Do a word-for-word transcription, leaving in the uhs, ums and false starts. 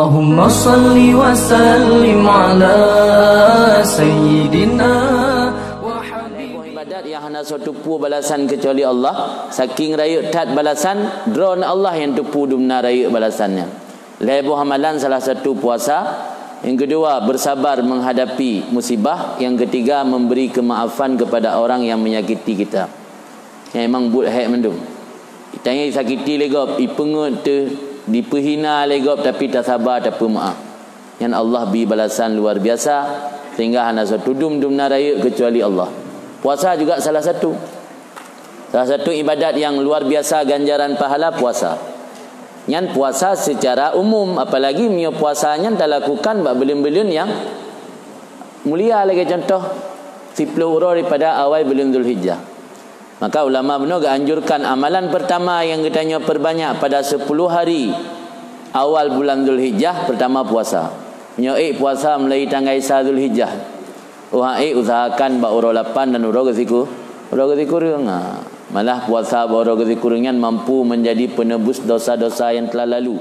Allahumma salli wa sallim ala sayyidina wa habibina. Ibadat nyang hana soe teupeu balasan keucuali Allah, saking rayeuk that balasan, droeneuh Allah nyang teupeu dumna rayeuk balasan nyan. Lhée boh amalan, salah satu puasa, nyang keudua bersabar menghadapi musibah, nyang keutiga memberi keumaafan kepada orang nyang menyakiti kita. Nyan memang buet hék mandum. Tanyoe disakiti lé gob, ipeungeut teuh, dipeuhina lé gob, tapi tasaba, tapeumeuáh. Nyan Allah bri balasan luar biasa, sehingga hana soe teudum dumna rayeuk keucuali Allah. Puasa juga salah satu. Salah satu ibadat nyang luar biasa ganjaran pahala puasa. Nyan puasa secara umum, apalagi meunyoe puasa nyan talakukan bak buleuen-buleuen nyang mulia, lagée contoh, siploh uroe daripada awai buleuen Zulhijjah. Maka ulama bunoe geuanjurkan amalan pertama nyang geutanyoe perbanyak pada sepuluh hari awal bulan Zulhijjah, pertama puasa. Nyoe ék puasa mulai tanggai sa Zulhijjah. Uha ék usahakan bak uroe lapan dan uroe geusiku-, uroe geusikureueng. Ha. Malah puasa bak uroe geusikureueng nyan mampu menjadi penebus dosa-dosa yang telah lalu.